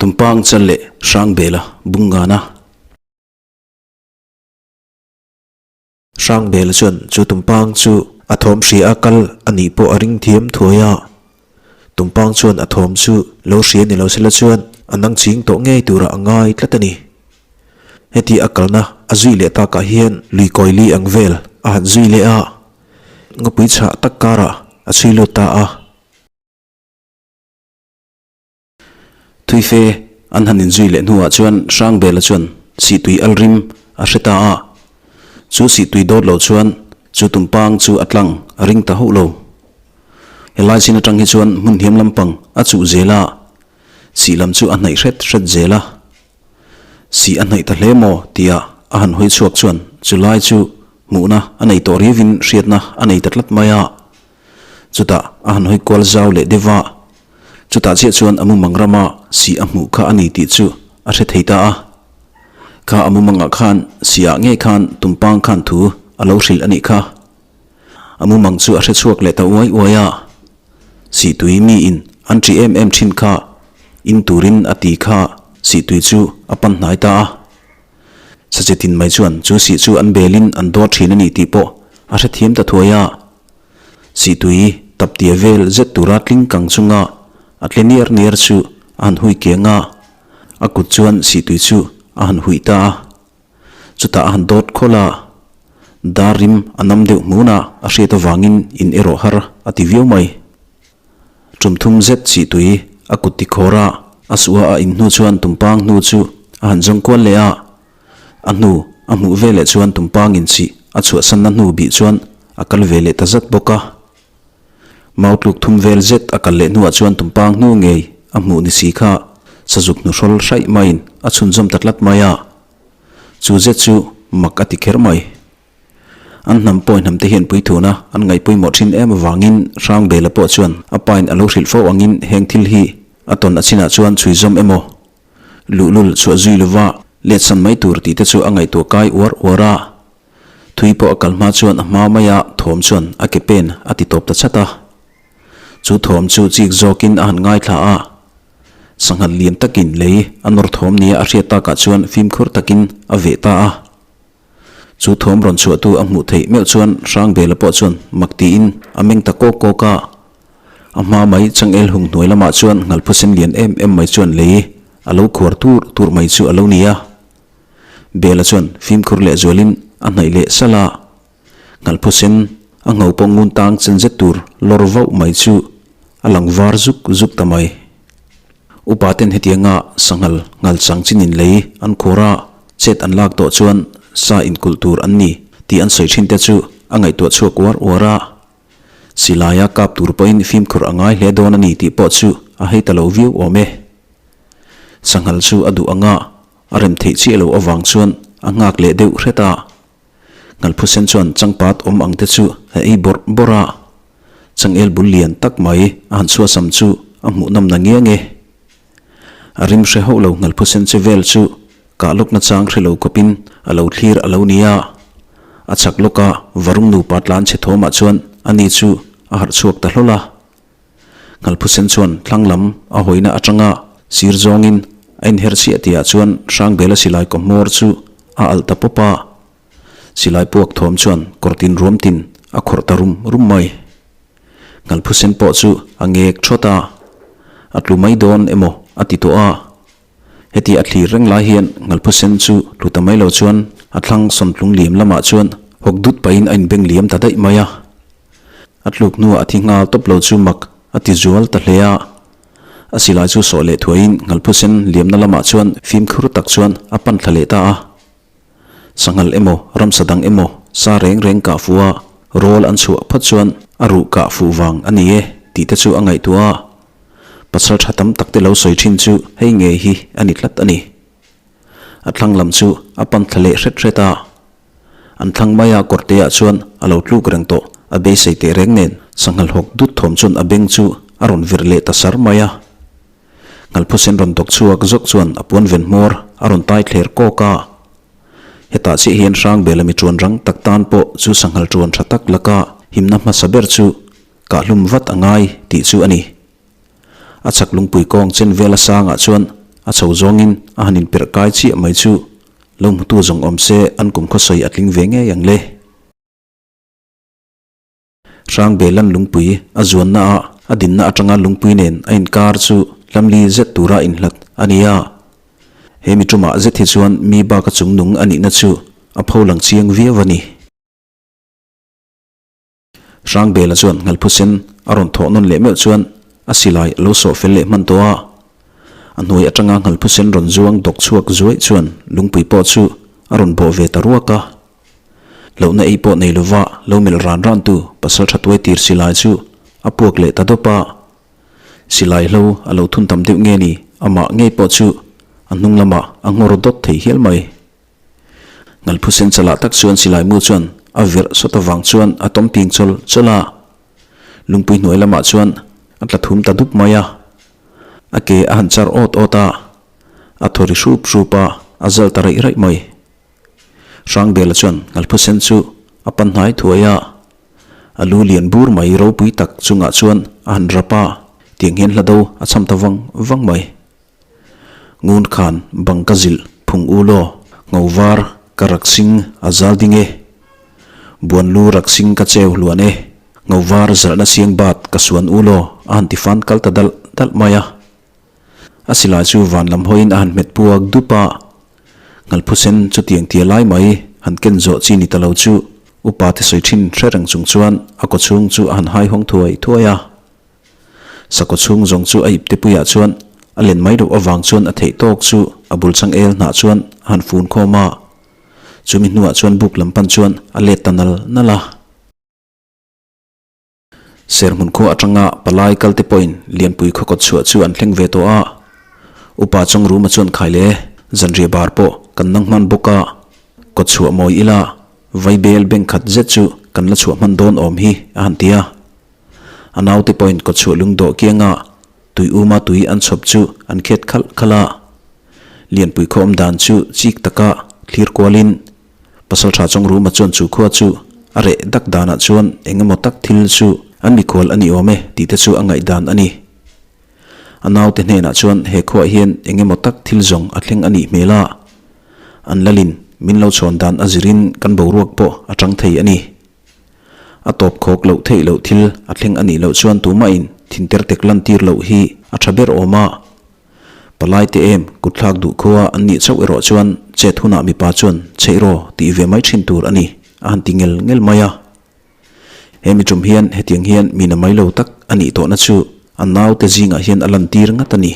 Tumpang chal leh Hrangbela bung ngan a. Hrangbela chuan chu tumpang chu a thawm hria a kal a nih pawh a ring thiam thuai a. Tumpang chuan a thawm chu lo hria ni lo sela chuan a nang ching tawh ngei turah a ngai tlat a ni. Heti a kalna a zui leh takah hian lui kawi li ang vel a han zui leh a, ngawpui chhah tak karah a chhui lut ta a. Thuife an han inzui leh hnuah chuan Hrangbela chuan sihtui al rim a hre ta a, chu sihtui dawt lo chuan chu tumpang chu a tlang a ring ta hauh lo. Helai chin atang hi chuan hmun hniam lampang a chuh zel a, sih lam chu a hnaih hret hret zel a. Sih a hnaih ta hle maw tia a han hawi chhuak chuan chulai chu hmuhna a nei tawh riavin hriatna a nei ta tlat mai a. Chutah a han hawi kual zau leh deuh a, chutah chiah chuan a mumang rama sih a hmuh kha a ni tih chu a hre thei ta a. Kha a mumangah khan sihah ngei khan tumpang khan thu a lo hrilh a nih kha. A mumang chu a hre chhuak leh ta uai uai a, Sihtui miin an ṭih em em ṭhin kha in turin a ti kha sihtui chu a pan hnai ta a. Sachitin mai chuan chu sih chu an belin an dawr ṭhin a ni tih pawh a hrethiam ta thuai a. Sihtui tap tia vel zet tura tling kang chunga a tle niar niar chu a han hui keng a, a kut chuan sihtui chu a han huih ta a. Chutah a han dawt khawlh a, dar rim a nam deuh hmun a, a hriat avangin in erawh har a ti viau mai. Tum thum zet sihtui a kut ti khawr a, a suh a a in hnu chuan tumpang hnu chu a han zawng kual leh a. A hnu a hmuh veleh chuan tumpang in sih a chhuahsanna hnu bih chuan a kal ve leh ta zat bawk a. Mau tluk thum vel zet a kal leh hnuah chuan tumpang hnu ngei a hmuh ni si kha sazuk hnuhrawl hraih maiin a chhunzawm ta tlat mai a. Chu zet chu mak a ti kher mai. An hnam pawi hnam te hian puithuna an ngaih pawimawh thin em avangin Hrangbela pawh chuan a pain a lo hrilh fo angin heng thil hi a tawn a chinah chuan chhuizawm emaw luhlul chhuah zui lova letsan mai tur tih te chu a ngaihtuah kai uar uar a. Thui pawh a kal hma chuan a hma maia thawm chuan a ke pen a ti tawp ta chat a. Chu thawm chu chik zawkin a han ngaithla a. Sangha lian takin lei a nawr thawm nia a hriat takah chuan fimkhur takin a veh ta a. Chu thawm rawn chhuahtu a hmuh theih meuh chuan Hrangbela pawh chuan mak tiin a meng ta kawk kawk a. A hma mai changel hung hnuai lamah chuan ngalphusen lian em em mai chuan lei a lo khuar tur tur mai chu a lo ni a. Bela chuan fimkhur leh zualin a hnaih leh salh a. Ngalphusen a ngho pawh ngun tang chen zet tur lawr vauh mai chu a lang var zuk zuk ta mai. Upa ten hetianga sanghal nghal chang chin in lei an khuar a, chet an lak tawh chuan sa inkulh tur an ni tih an sawi thin te chu a ngaihtuah chhuak uar uar a. Silaia kap tur pawhin fimkhur a ngai hle dawn a ni tih pawh chu a hei ta lo viau awm e. Sanghal chu a duh anga a rem theih chiah loh avang chuan a nghak leh deuh hret a. Ngalphusen chuan changpat awm ang te chu a ei bawrh bawrh a, changel bul lian tak mai a han chhuahsam chu a hmuh nawm na ngiang e. A rim hre hauh lo Ngalphusen che vel chu kah lawk na chang hre lo khawpin a lo thlir a lo ni a. A chak lawka varung nupa tlan chhe thawmah chuan ani chu a harh chhuak ta hlawl a. Ngalphusen chuan thlang lam a hawina atanga sir zawngin a inher chiah tihah chuan Hrangbela silai kaw hmawr chu a alh ta pawp a. Silai puak thawm chuan kawrtin ruam tin a khawrh ta rum rum mai. Ngalphusen pawh chu a ngek thawt a, a tlu mai dawn emaw a ti tawh a. Heti a thlir reng lai hian Ngalphusen chu tlu ta mai lo chuan a thlang sawmtlung liam lamah chuan hawk dut pahin a inbeng liam ta daih mai a. A tluk hnuah a thi nghal tawp lo chu mak a ti zual ta hle a. A silai chu sawh leh thuaiin Ngalphusen liamna lamah chuan fimkhur tak chuan a pan thla leh ta a. Sanghal emaw, ramsa dang emaw sa reng reng kah fuh a, rawl an chhuah phawt chuan a ruh kah fuh vang a ni e tih te chu a ngaihtuah a. Pasal tha tam tak te lo sawi thin chu hei ngei hi a ni tlat a ni. A thlang lam chu a pan thla leh hret hret a. An thlang mai a kawrte ah chuan a lo tluk reng tawh a beisei teh reng nen sanghal hawk dut thawm chuan a beng chu a rawn vir leh ta sar mai a. Ngalphusen rawn dawk chhuak zawk chuan a puan ven hmawr a rawn tai thler kawk a. Hetah chiah hian Hrangbela mi tuan rang tak tan pawh chu sanghal tuan tha tak laka himna hmasa ber chu Kahlum vat a ngai tih chu a ni. A chak lungpui kawng chen vel a sangah chuan A chho zawngin a han inperh kai chiah mai chu lo hmutu zawng awm se an kum khawsawi a tling ve ngei ang le. Hrangbelan lungpui a zuanna ah a dinna atanga lungpui nen a inkar chu hlamli zet tura inhlat a ni a. He mi tumah zet hi chuan mi baka chungnung a nihna chu a pho lang chiang viau a ni. Hrangbela chuan Ngalphusen a rawn thawh nawn leh meuh chuan a silai a lo sawh fel leh hman tawh a. A hnuai atanga Ngalphusen rawn zuang dawk chhuak zuaih chuan lungpui pawh chu a rawn bawh ve ta ruak a. Lohna ei pawh nei lova lo melh ran ran tu pasal tha tuai tir silai chu a puak leh ta dawp a. Silai hlo a lo thun tam deuh nge ni amah ngei pawh chu a hnung lamah a nghawr dawt thei hial mai. Ngalphusen chalah tak chuan silai mu chuan a verh sawt avang chuan a tawm ping chawl chawl a. Lungpui hnuai lamah chuan a tla thum ta dup mai a. A ke a han char awt awt a, a thaw ri hrup hrup a, a zal ta raih raih mai. Hrangbela chuan Ngalphusen chu a pan hnai thuai a. A lu lian bur mai ropui tak chungah chuan a han rap a, tiang hian hla do a cham ta vang vang mai. Ngun khan bang ka zilh phung u law, ngo var ka rak sing a zal ding e. Buan lu rak sing ka cheu hluan e, ngo var zalhna siang bat ka suan u law a han ti fan kal ta dalh dalh mai a. A silai chu van lam hawiin a han hmet puak dup a, Ngalphusen chutiang tia lai mai han ken zawh chi ni ta lo chu upa te sawi thin hre reng chung chuan a kawchhung chu a han hai hawng thuai thuai a. Sakhaw chhung zawng chu a ipte puiah chuan a len mai loh avang chuan a theih tawk chu a bul chang el hnah chuan a han fun khawm a. Chumi hnuah chuan buk lam pan chuan a let ta nal nal a. Serhmun khua atanga palai kalte pawhin Lianpui khaw kawt chhuah chu an thleng ve tawh a. Upa Chawngruma chuan khai le, zanriah bar pawh kan nang hman bawk a, kawt chhuah mawi ila vaibel bank khat zet chu kan la chhuah hman dawn awm hi a han ti a. A naute pawhin kawtchhuah lungdawh kianga tui uma tui an chhawp chu an khet khalh khalh a. Lianpui khaw awm dan chu chik taka thlir kualin Pasaltha Chawngruma chuan chu khua chu a reh dak danah chuan eng emaw tak thil chu an mikhual a ni awm e tih te chu a ngaihdan a ni. A naute hnenah chuan he khuaah hian eng emaw tak thil zawng a thleng a nih hmel a, an lalin min lo chhawn dan a zirin kan boruak pawh a chang thei a ni. A tawp khawk loh theih loh thil a thleng a nih loh chuan tumahin thinter tek lan tir loh hi a tha ber awm a. Palai te em kutthlak duh khua an nih chauh erawh chuan chet hunah mipa chuan chheih raw tih ve mai thin tur a ni a han ti ngel ngel mai a. He mi tum hian hetiang hian mi na mai lo tak a nih tawhna chu a naute zingah hian a lantir ngat a ni.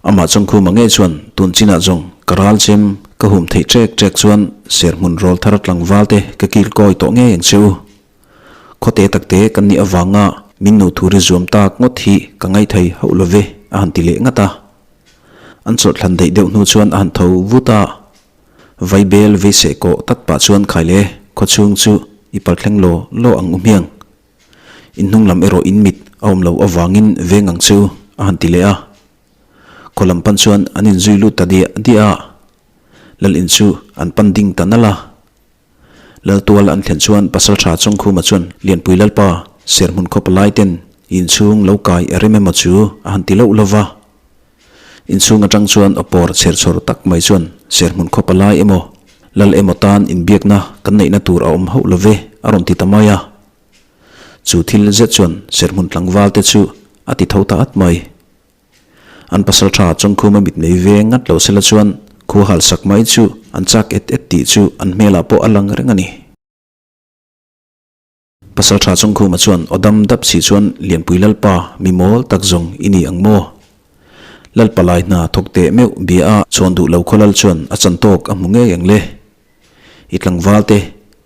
Amah Chawngkhuma ngei chuan tun chinah zawng ka ral chem ka hum theih ṭek ṭek chuan serhmun rawl thar tlangval te ka kil kawi tawh ngei ang che u. Khawte takte kan nih avanga min nu thuri zuam tak ngawt hi ka ngaithei hauh lo ve a han ti leh ngat a. An chawlhthlan daih deuh hnu chuan a han tho vut a. Vaibel veiseh kawh tat pah chuan khai le khawchhung chu i palthleng law law ang u hmiang. In hnung lam erawh in mit a awm loh avangin veng ang chu a han ti leh a. Khaw lam pan chuan an inzui lut ta diah diah a. Lal in chu an pan ding ta nalh a. Lal tual an thlen chuan Pasaltha Chawngkhuma chuan Lianpui Lalpa serhmun khaw palai ten inchhung lo kai a rem emaw chu a han ti loh lova. Inchhung atang chuan aw pawr chher chhawr tak mai chuan serhmun khaw palai emaw Lal emaw tan inbiakna kan neihna tur a awm hauh love a rawn ti ta mai a. Chu thil zet chuan serhmun tlangval te chu a ti tho ta at mai. An pasal tha Chawngkhuma mitmei ve ngat lo sela chuan khua hal sak mai chu an chak et et tih chu an hmelah pawh a lang reng a ni. Pasal tha Chawngkhuma chuan aw dam dap si chuan Lianpui Lalpa mi mawl tak zawng i ni ang maw? Lalpa lai hna thawk teh meuh bia a chhawn duh lo khaw lal chuan a chan tawk a hmu ngei ang le. I tlangval te,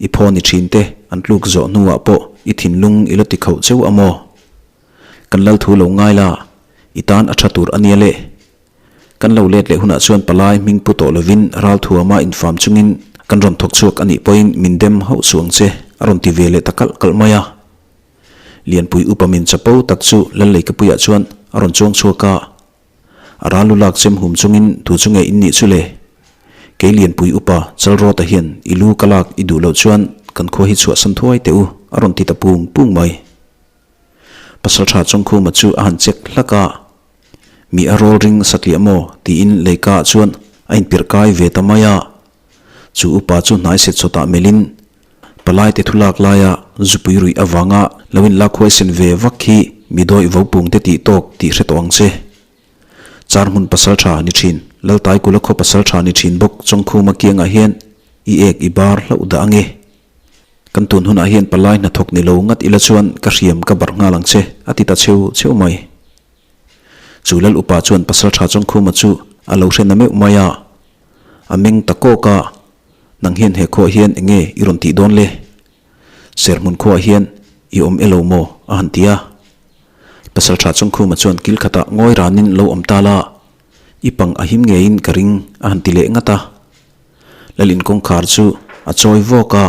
i phaw ni thin te an tluk zawh hnuah pawh i thinlung i la ti khauh cheu a maw? Kan lal thu lo ngai la, i tan a tha tur a nia le. Kan lo let leh hunah chuan palai hming pu tawh lovin ralthuama infam chungin kan rawn thawk chhuak a nih pawhin min dem hauh suh ang che a rawn ti ve leh ta kalh kalh mai a. Lianpui upa min chapo tak chu Lalleikapuiah chuan a rawn chuang chhuak a. A ral lu lak chem hum chungin tu chu nge in nih chu le? Kei Lianpui upa Chalrawta hian i lu ka lak i duh loh chuan kan khua hi chhuahsan thuai teh u a rawn ti ta pung pung mai. Pasaltha Chawngkhuma chu a han check hlak a. Mi a rawl ring satliah maw tiin leikaah chuan a inpirh kai ve ta mai a. Chu upa chu hnai set chawtah melhin palaite thu lak laia zupui ruih avanga lo inlak huaisen ve vak hi mi dawih vopung te tih tawk tih hre tawh ang che. Char hmun pasal tha ni thin, Laltaikula khaw pasal tha ni thin bawk Chawngkhuma kiangah hian i ek i bar hlauh dah ange. Kan tun hunah hian palai hnathawk ni lo ngat ila chuan ka hriam ka barh nghal ang che, a ti ta cheu cheu mai. Chu lal upa chuan Pasaltha Chawngkhuma chu a lo hre na meuh mai a, a meng ta kawk a, Nang hian he khuaah hian eng nge i rawn tih dawn le? Serhmun khuaah hian i awm e lo maw? a han ti a. Pasaltha Chawngkhuma chuan kil khatah ngawi ranin lo awm ta la, i pang a him ngeiin ka ring, a han ti leh ngat a. Lalin kawngkhar chu a chawi vawk a,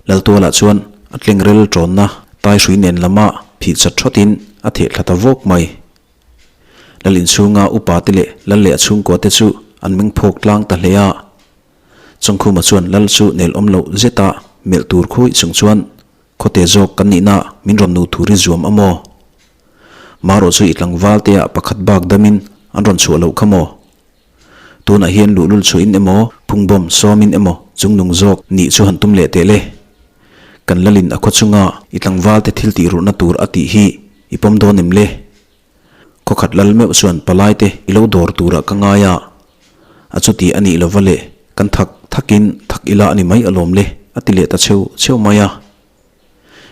Laltualah chuan a tlengrel tawnna tai hrui nen lama phih chat thawtin a theh thla ta vawk mai. Lal inchhunga upa te leh lal leh a chhungkua te chu an meng phawk tlang ta hle a. Chawngkhuma chuan lal chu nel awm loh zeta melh tur khuih chung chuan khawte zawk kan nihna min rawn nu thur i zuam a maw? Marawh chu i tlangval te ah pakhat bak damin an rawn chhuah loh kha maw? Tunah hian luhlul chhuahin emaw, phungbawm sawmin emaw chungnung zawk nih chu han tum leh teh le. Kan lalin a khaw chunga i tlangvalte thil tih ruhna tur a tih hi i pawm dawn em le? Khaw khat lal meuh chuan palaite i lo dawr turah ka ngai a, a chuti a nih lova le, kan thak thakin thak ila a ni mai alawm le, a ti leh ta cheu cheu mai a.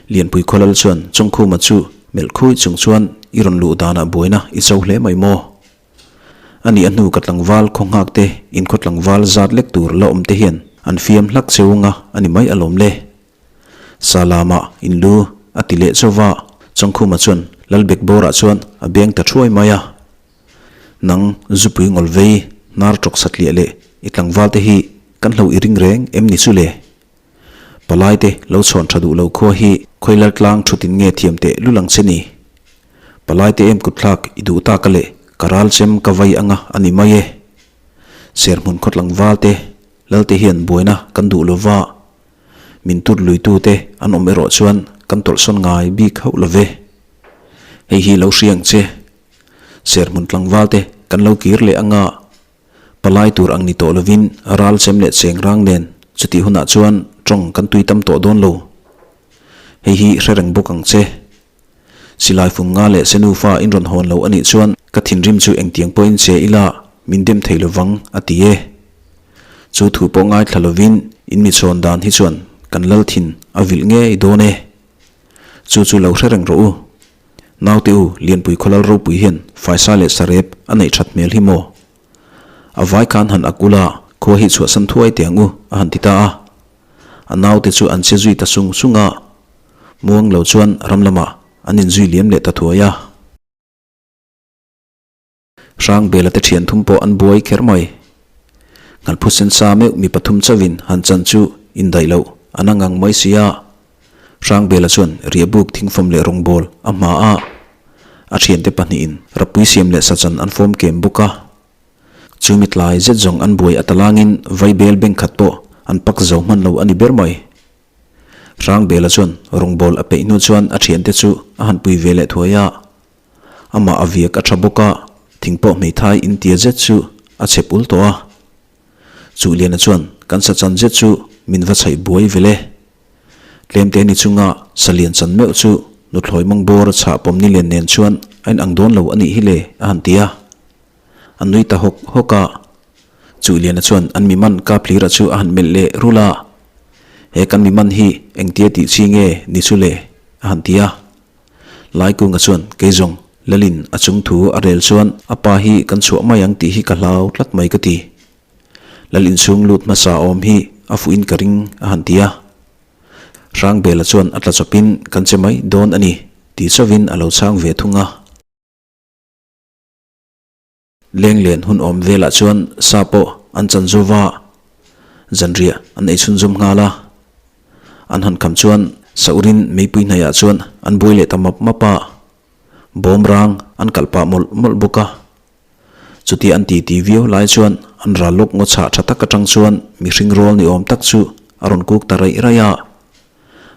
Lianpui khawlal chuan Chawngkhuma chu melh khui chung chuan i rawn luh danah buaina i cho hle mai maw? A nih a hnu ka tlangval khaw nghak te in khaw tlangval zat lek tur la awm te hian an fiam hlak cheu nga a ni mai alawm le. Salama in lu a ti leh chauh va, Chawngkhuma chuan Lalbek bawrah chuan a beng ta thuai mai a. Nang zupui ngawl vei hnar tawk satliah leh i tlangval te hi kan hlo i ring reng em ni chu le? Palai te lo chhawn tha duh lo khua hi khawi tlang thutin nge thiam teh lul ang che ni? Palai te em kutthlak i duh tak a leh ka ral chem ka vai anga a ni mai e. Serhmun khawtlang val te lal te hian buaina kan duh lo va, min tut lui tu te an awm erawh chuan kan tawlhsawn ngai bik hauh lo ve. Hei hi lo hria ang che. Serhmun tlangval te kan lo kir leh anga Palai tur ang ni tawh lovin ral chem leh cheng rang nen chutih hunah chuan tawng kan tui tam tawh dawn lo. Hei hi hre reng bawk ang che. Silai fung nga leh senufa in rawn hawn lo a nih chuan ka thinrim chu engtiang pawhin che ila min dem thei lovang a ti e. Chu thu pawh ngaithla lovin in mi chhawn dan hi chuan kan lal thin a vilh ngei dawn e. Chu chu lo hre reng rawh u. Naute u, Lianpui khawlal ropui hian faisa leh sarep a neih that hmel hi maw? A vai khan han ak ula, khua hi chhuahsan thuai teh ang u, a han ti ta a. A naute chu an che zui ta sung sung a, muang lo chuan ram lamah an inzui liam leh ta thuai a. Hrangbela te thian thum pawh an buai kher mai. Nghalphu sensa meuh mi pathum chauhin han chan chu indaih loh an a ngang mai si a. Hrangbela chuan riahbuk thingfawm leh rawngbâwl a hma a, a thiante pahnihin rapui siam leh sachan an fawm kem bawk a. Chu mi tlai zet zawng an buai a talangin vaibel beng khat pawh an pak zo hman lo a ni ber mai. Hrangbela chuan rawngbâwl a peih hnu chuan a thiante chu a han pui ve leh thuai a. Amah a viak a tha bawk a, thing pawh hmeithai in tia zet chu a chhe pul tawh a. Chuhliana chuan kan sa chan zet chu min va chhaih buai vel e. Tlemte ni chunga salian chan meuh chu nuthlawi mawng bawr a chhah pawm nilian nen chuan a inang dawn lo a nih hi le a han ti a. A nui ta hawk hawk a. Chuhliana chuan an mi man Kaphlira chu a han melh leh rul a. He kan mi man hi engtia tih chi nge ni chu le a han ti a. Laikunga chuan Keizawng, Lalin a chung thu a rel chuan a pa hi kan chhuah mai ang tih hi ka hlau tlat mai ka ti. Lal inchhung lut hmasa awm hi a fuhin ka ring a han ti a. Hrangbela chuan a tla chawpin kan che mai dawn a ni ti chauhin a lo chhang ve thung a. Lenglen hun awm velah chuan sa pawh an chan zo va, zanriah an ei chhunzawm nghal a. An han kham chuan Saurin meipui hnaiah chuan an buai leh ta map map a, bawm rang an kalh pah mawlh mawlh bawk a. Chutia an titi viau lai chuan an ral lawk ngaw chhah tha tak atang chuan mihring rawl ni awm tak chu a rawn kuk ta raih raih a.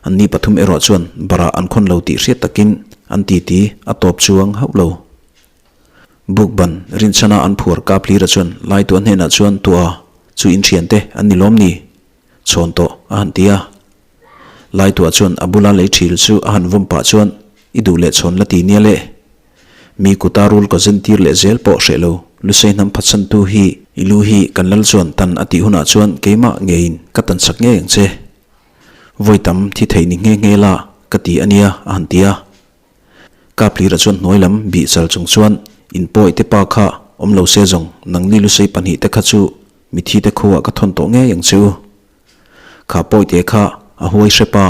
Anni pathum erawh chuan barah an khawn lo tih hriat takin an titi a tawp chuang hauh lo. Bukban rinchhana an phuar Kaplira chuan Laitua hnenah chuan Tua chu in thiante an ni lawm ni? Chhawn tawh a han ti a. Laitua chuan a bula lei thil chu a han vawm pah chuan I duh leh chhawn la ti nia le. Mi kuta rul ka zen tir leh zel pawh hreh lo, Lusei hnam phatsantu hi i lu hi kan lal chuan tan a tih hunah chuan keimah ngeiin ka tan chak ngei ang che. Vawi tam thi thei ni nghe nghe la ka ti a nia a han ti a. Kaplira chuan hnuai lam bih chal chung chuan in pawi te pa kha awm lo se zawng nangni Lusei pahnihte kha chu mithi te khuah ka thawn tawh ngei ang che u. Kha pawite kha a huai hrep a,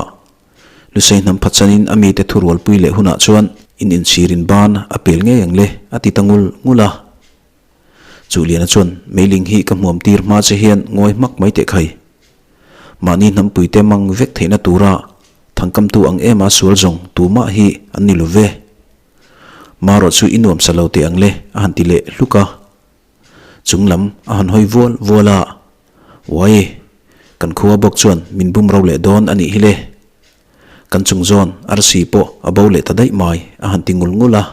Lusei hnam phatsanin a mite thurualpui leh hunah chuan in inchhirin ban a pel ngei ang le a ti ta ngul ngul a. Chuhliana chuan meiling hi ka hmuam tir hma che hian ngawi hmak mai teh khai. Mahni hnampuite mang vek theihna tura thangkamtu ang ema sual zawng tumah hi an ni lo ve. Marawh chu i nuamsa lo teh ang le a han ti leh hluk a. Chung lam a han hawi vual vual a, Uai, kan khua bawk chuan min bum ro leh dawn a nih hi le. Kan chung zawn arsi pawh a bo leh ta daih mai a han ti ngul ngul a.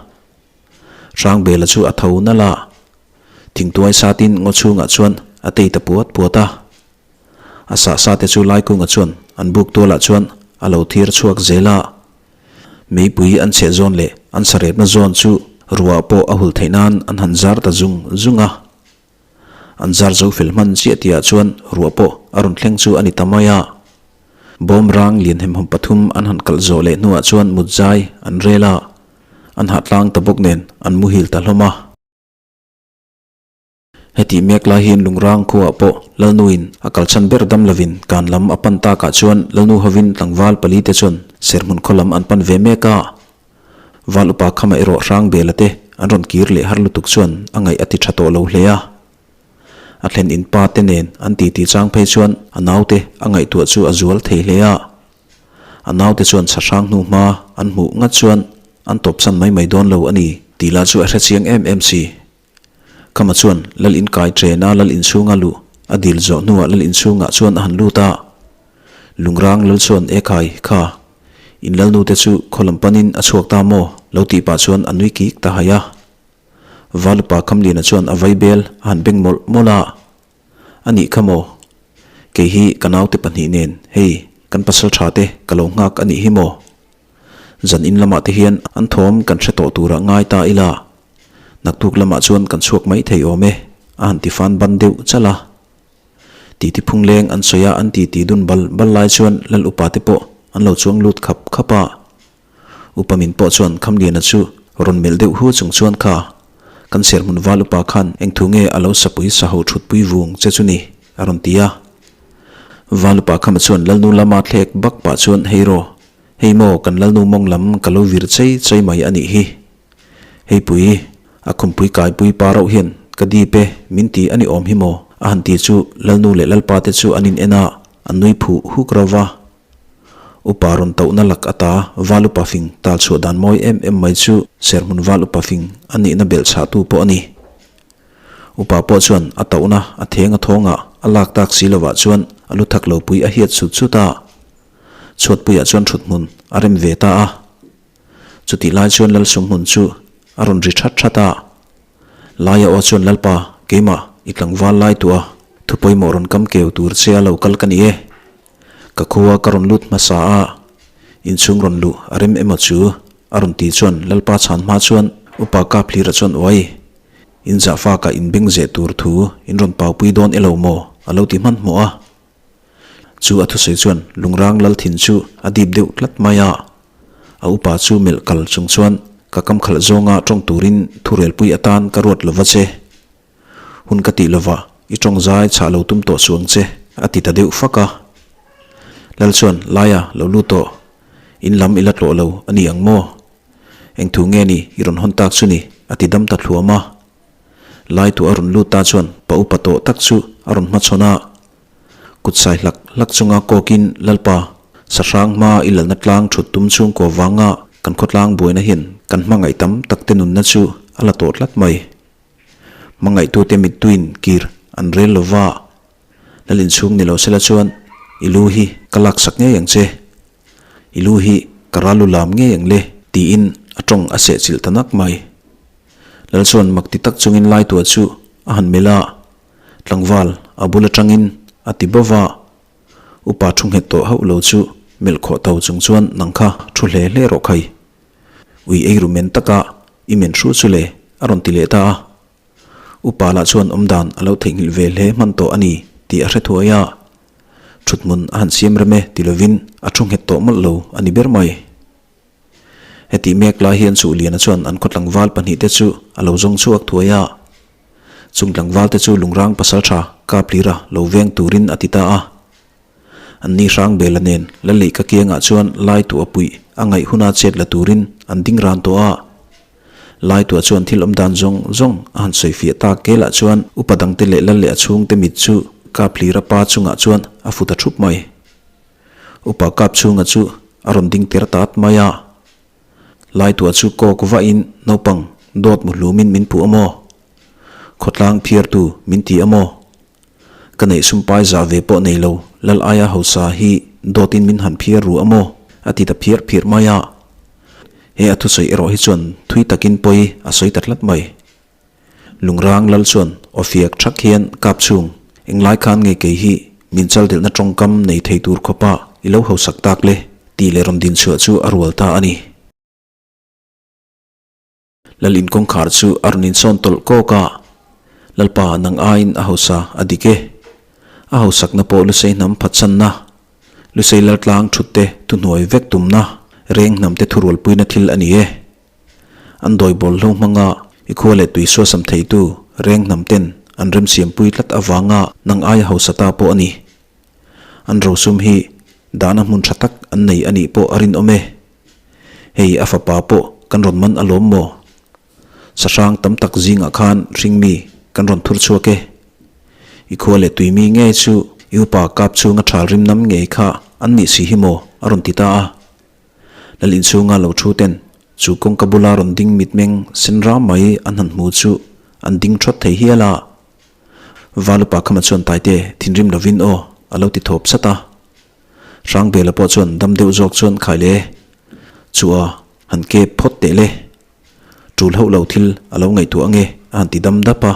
Hrangbela chu a tho nalh a, thingtuai satin ngaw chhungah chuan a tei ta puat puat a. A sah sa te chu Laikunga chuan an buk tualah chuan a lo thir chhuak zel a. Meipui an chheh zawn leh an sarepna zawn chu ruah pawh a hul theih nan an han zar ta zung zung a. An zar zo fel hman chiah tihah chuan ruah pawh a rawn thleng chu a ni ta mai a. Bawm rang lian hemhawm pathum an han kalh zawh leh hnuah chuan mut zai an rel a, an hahtlang ta bawk nen an muhil ta hlawm a. Hetih mek lai hian Lungrang khuaah pawh Lalnuin a kalchhan ber dam lovin kan lam a pan takah chuan Lalnu hovin tlangval palite chuan serhmun khaw lam an pan ve mek a. Val upa khama erawh Hrangbela te an rawn kir leh har lutuk chuan a ngaih a ti tha tawh lo hle a. A thlen in pa te nen an titi chang phei chuan a naute a ngaihtuah chu a zual thei hle a. A naute chuan chhahrang hnu hma an hmuh ngat chuan an tawpsan mai mai dawn lo a ni tih lah chu a hrechiang em em si. Khama chuan Lal in kai ṭena Lal in chhunga luh a dil zawh hnuah Lal in chhungah chuan a han lut a. Lungrang Lal chuan E khai, kha, in Lalnu te chu khaw lam panin a chhuak ta maw? lo tih pah chuan a nui kik ta hai a. Valupa Khamliana chuan a vaibel a han beng mawlh mawlh a. A nih kha maw? Kei hi ka naute pahnih nen hei kan pasal ṭha te ka lo nghak a nih hi maw? Zan in lamah te hian an thawm kan hre tawh turah ngai ta ila. Naktuk lamah chuan kan chhuak mai thei awm e, a han ti fan ban deuh chalh a. Titi phungleng an sawi a, an titi dun bal bal lai chuan Lal upa te pawh an lo chuang lut khap khap a. Upa min pawh chuan Khamliana chu rawn melh deuh hu chung chuan kha, kan serhmun val upa khan eng thu nge a lo sapui saho thutpui vung che chu ni, a rawn ti a. Val upa Khama chuan Lalnu lama thlek bak pah chuan hei rawh, hei maw kan Lalnu mawng lam ka lo vir chei chei mai a nih hi. Hei pui, a khumpui kaipui pa rauh hian ka dip e, min ti a ni awm hi maw? A han ti chu Lalnu leh Lalpa te chu an in en a, an nui phuh huk rauh va. Upa rawn tohna lak ata Val Upa fing tal chhuah dan mawi em em mai chu Serhmun Val Upa fing a nihna belh chhahtu pawh a ni. Upa pawh chuan a tohna a theng a thawngah a lak tak si lovah chuan a lu thak lo pui a hiat sut sut a. Chhuatpuiah chuan thuthmun a rem ve ta a. Chutih lai chuan Lalsumhmun chu a rawn ri that that a. Laia aw chuan Lalpa, keimah i tlangval lai tuah thu pawimawh rawn kam keu tur che a lo kal ka ni e. Ka khua ka rawn lut hmasa a, inchhung rawn luh a rem emaw chu a rawn ti chuan Lalpa chhan hma chuan Upa Kaphlira chuan uai, in zahfakah inbeng zeh tur thu in rawn paupui dawn elo maw a lo ti hmanhmawh a. Chu a thusawi chuan Lungrang Lalthin chu a dip deuh tlat mai a. A upa chu melh kal chung chuan ka kam khalh zawnga tawng turin thurelpui atan ka ruat lova che. Hun ka tih lova i tawng zai chhah lo tum tawh suang che a ti ta deuh fak a. Lal chuan Laia lo lut tawh, in lam i la tlawh lo a ni ang maw? Eng thu nge ni i rawn hawn tak chu ni a ti dam ta thluam a. Laitu a rawn lut ta chuan pa upa tawh tak chu a rawn hmachhawn a. Kut sai hlak hlak chunga kawkin Lalpa, sahrang hma i lalna tlang thut tum chhungkaw vanga kan khawtlang buaina hian kan hmangaih tam tak te nunna chu a la tawh tlat mai. Hmangaihtute mittuin kir an rel lova, Lal inchhung ni lo sela chuan i lu hi ka laksak ngei ang che. I lu hi ka ral lu lam ngei ang le, tiin a tawng a sehchilh ta nak mai. Lal chuan mak ti tak chungin Laitua chu a han melh a, tlangval a bul atangin a ti bawv a. Upa thu nghet tawh hauh lo chu melh khawh tho chung chuan nang kha thu hle hle rawh khai. Ui ei ru men taka i men hru chu le a rawn ti leh ta a. Upa lah chuan awmdan a lo theihnghilh ve hle hman tawh a ni tih a hre thuai a. Thuthmun a han siam rem e ti lovin a thu nghet tawh mawlh lo a ni ber mai. Heti mek lai hian Chuhliana chuan an khaw tlangval pahnihte chu a lo zawng chhuak thuai a. Chung tlangvalte chu lungrang pasaltha Kaplira lo veng turin a ti ta a. An ni Hrangbela nen Laleihka kiangah chuan Laitua puih a ngaih huna chet la turin an ding ran tawh a. Laitua chuan thil awm dan zawng zawng a han sawi fiah tak kelah chuan upa dangte leh Lal leh a chhungte mit chu Kaplira pa chungah chuan a fu ta thup mai. Upa kap chhunga chu a rawn ding ter tat mai a. Laitua chu kawk vahin naupang dawt mu hlumin min puh a maw? Khawtlang phiartu min ti a maw? Ka neih sumpai zah ve pawh nei lo, Lal aia hausa hi dawtin min han phiar ru a maw? a ti ta phiar phiar mai a. He a thusawi erawh hi chuan thui takin pawi a sawi ta tlat mai. Lungrang lal chuan aw fiak thak hian kap chhung, Englai khan nge kei hi min chaldelhna tawngkam nei thei tur khawpa i lo hausak tak le? tih leh rawn din chhuah chu a rual ta a ni. Lal in kawngkhar chu a rawn insawn tawlh kawk a, Lalpa nang aiin a hausa a dik e. A hausakna pawh Lusei hnam phatsanna, Lusei laltlang thutte thuhnuai vek tumna, reng hnamte thurualpuina thil a ni e. An dawi bawl hlo hmanga i khua leh tui suasam theitu reng hnam ten an remsiampui tlat avanga nang aia hausa ta pawh a ni. An rosum hi dahna hmun tha tak an nei a nih pawh a rinawm e. Hei a fapa pawh kan rawn man alawm maw? Sahrang tam tak zingah khan hringmi kan rawn thur chhuak e. I khua leh tuimi ngei chu i upa kap chhunga thal rim nam ngei kha an nih si hi maw? a rawn ti ta a. Lal inchhunga lo thu ten chu kawngka bula rawn ding mitmeng sen ram mai an han hmu chu an ding thawt thei hial a. Valupa khama chuan Taite thinrim lovin aw a lo ti thawp sat a. Hrangbela pawh chuan dam deuh zawk chuan khai le chu a han kep phawt teh le. Tul hauh lo thil a lo ngaihtuah ange a han ti dam dap a.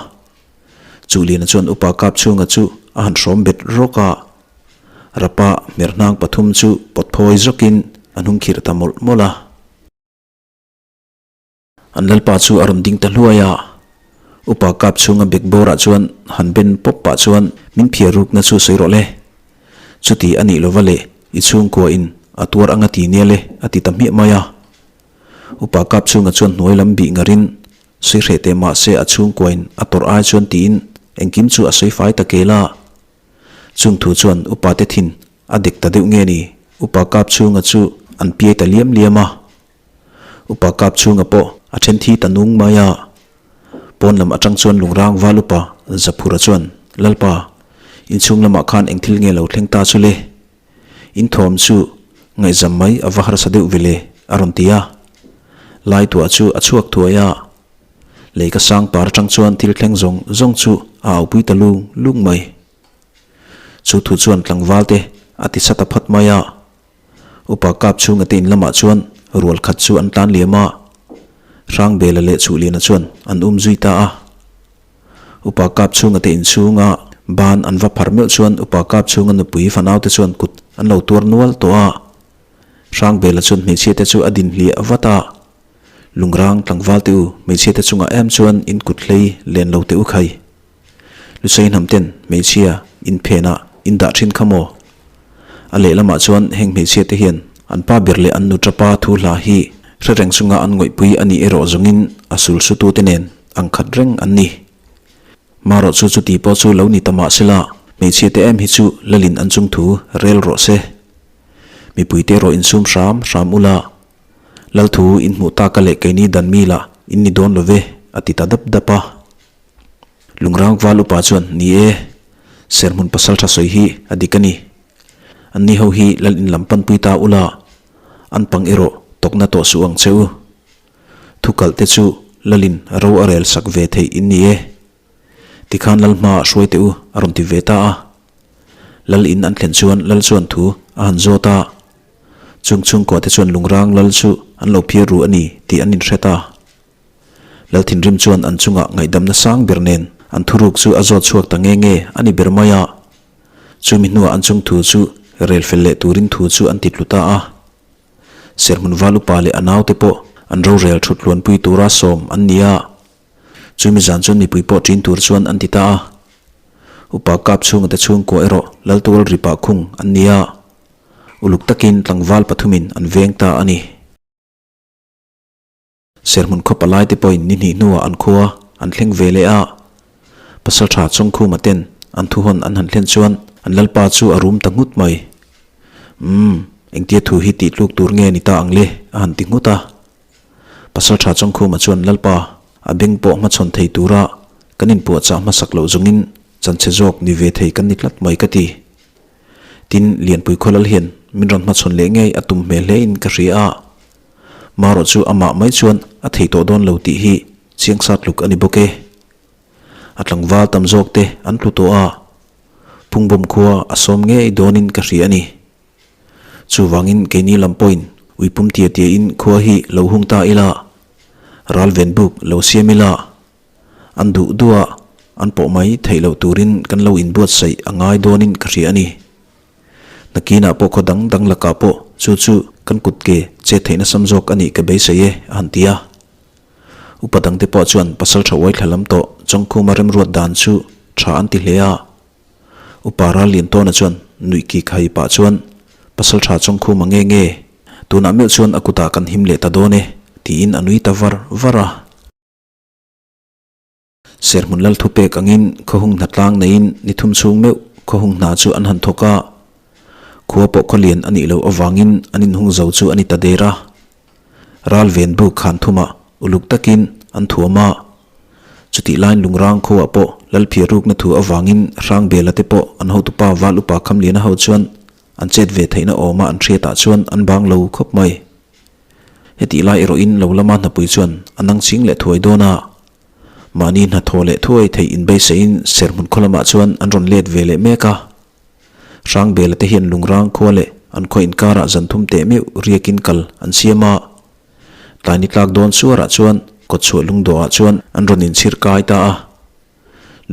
Chuhliana chuan upa kap chhunga chu a han hrawm bet rawk a. Rapa hmerhnang pathum chu pawt phawi zawkin a hnung khirh ta mawlh mawlh a. An lalpa chu a rawn ding ta hluai a. Upa kap chhunga bek bawrah chuan han ben pawp pah chuan min phiar rukna chu sawi rawh le. Chuti a nih lova leh i chhungkua in a tuar anga ti nia le a ti ta hmiah mai a. Upa kap chhunga chuan hnuai lam bih ngarin sawi hreh teh mah se a chhungkua in a tawrh ai chuan tiin engkim chu a sawi fai ta kel a. Chung thu chuan upa te thin a dek ta deuh nge ni, upa kap chhunga chu an piai ta liam liam a. Upa kap chhunga pawh a then thi ta nung mai a. Pawn lam atang chuan lungrang val upa Zaphura chuan, Lalpa, inchhung lamah khan eng thil nge lo thleng ta chu le? In thawm chu ngaihzam mai a va harsa deuh ve le, a rawn ti a. Laituah chu a chhuak thuai a. Lei ka sang par atang chuan thil thleng zawng zawng chu a aupui ta lung lung mai. Chu thu chuan tlangval te a ti sa ta phawt mai a. Upa kap chhunga te in lamah chuan rual khat chu an tlan liam a. Hrangbela leh Chhuhliana chuan an um zui ta a. Upa kap chhunga te in chhunga ban an va phar meuh chuan upa kap chhunga nupui fanau te chuan kut an lo tuar nual tawh a. Hrangbela chuan hmeichhia te chu a din hliah vat a. Lungrang tlangval te u, hmeichhia te chungah em chuan in kut hlei len lo teh u khai. Lusei hnam ten hmeichhia in phenah in dah thin kha maw? A lehlamah chuan heng hmeichhia te hian an pa ber leh an nu tapa thu hla hi hre reng chunga an ngawihpui a nih erawh zawngin a sul sutu te nen ang khat reng an ni. Marawh chu chuti pawh chu lo ni ta mah sela, hmeichhia te em hi chu lalin an chung thu rel rawh se. Mipui te erawh insum hram hram ula. Lalthu in hmuh taka leh keini dan mi lah in ni dawn lo ve, a ti ta dap dap a. Lungrang val upa chuan, Ni e, serhmun pasal tha sawi hi a dik a ni. Anni ho hi lal in lam panpui ta ula, an pang erawh tawkna tawh suh ang che u. Thukalh te chu lalin ro a rel sak ve theih in ni e. Tikhan lal hmaah hruai teh u, a rawn ti ve ta a. Lal in an thlen chuan lal chuan thu a han zawt a. Chung chhungkua te chuan lungrang lal chu an lo phiar ru a ni tih an inhre ta. Lalthinrim chuan an chungah ngaihdamna sang ber nen an thuruk chu a zawt chhuak ta nge nge a ni ber mai a. Chumi hnuah an chung thu chu rel fel leh turin thu chu an ti tlu ta a. Serhmun val upa leh a naute pawh an rorel thut tluanpui tura sawm an ni a. Chumi zan chuan mipui pawh ṭin tur chuan an ti ta a. Upa kap chhunga te chhungkua erawh Laltual ripah khung an ni a. Uluk takin tlangval pathumin an veng ta a ni. Serhmun khaw palai te pawhin ni hnih hnuah an khua an thleng ve leh a. Pasalṭha Chawngkhuma ten an thuhawn an han thlen chuan an lalpa chu a rum ta nghut mai. Umm, engtia thu hi tih tluk tur nge ni ta ang le? a han ti nghut a. Pasalṭha Chawngkhuma chuan lalpa a beng pawh hmachhawn thei tura kan inpuahchah hmasak loh zawngin chanchhe zawk ni ve thei kan ni tlat mai ka ti. Tin, Lianpui Khawlal hian min rawn hmachhawn leh ngei a tum hmel hlein ka hria a. Marawh chu amah mai chuan a thei tawh dawn lo tih hi chiang sat luk a ni bawk e. A tlangval tam zawk te an tlu tawh a, Phungbawm khua a sawm ngei dawnin ka hria a ni. Chuvangin keini lam pawhin uipum tia tiain khua hi lo hung ta ila, ral ven buk lo siam ila, an duh duh a an pawh mai theih loh turin kan lo inbuatsaih a ngai dawnin ka hria a ni. Nakinah pawh khaw dang dang lakah pawh chu chu kan kut ke chet theihna sam zawk a nih ka beisei e, a han ti a. Upa dangte pawh chuan pasal tha uai thla lam tawh Chawngkhuma remruat dan chu tha an ti hle a. Upa Ralliantawna chuan nuih ki khai pah chuan pasal tha Chawngkhuma nge nge, tunah meuh chuan a kutah kan him leh ta dawn e, tiin a nui ta var var a. Serhmun lal thupek angin khawhung hna tlang neiin ni thum chhung meuh khawhung hna chu an han thawk a, khua pawh khawlian a nih loh avangin an inhung zo chu a ni ta der a. Ral ven buk khan thumah uluk takin an thuam a, chutih laiin Lungrang khuaah pawh Lalphia rukna thu avangin Hrangbela te pawh an hotupa Val Upa Khamliana ho chuan an chet ve theihna awma an hriatah chuan an bang lo khawp mai. Hetih lai erawhin lo lama hnapui chuan a nang ching leh thuai dawn a. Mahni hnathawh leh thuai theih inbeisaiin Serhmun khaw lamah chuan an rawn let ve leh mek a. Hrangbela te hian Lungrang khua leh an khaw inkarah zan thum teh meuh riakin kal an siam a. Tlai ni tlak dawn suarah chuan kawtchhuah lungdawhah chuan an rawn inchhir kai ta a.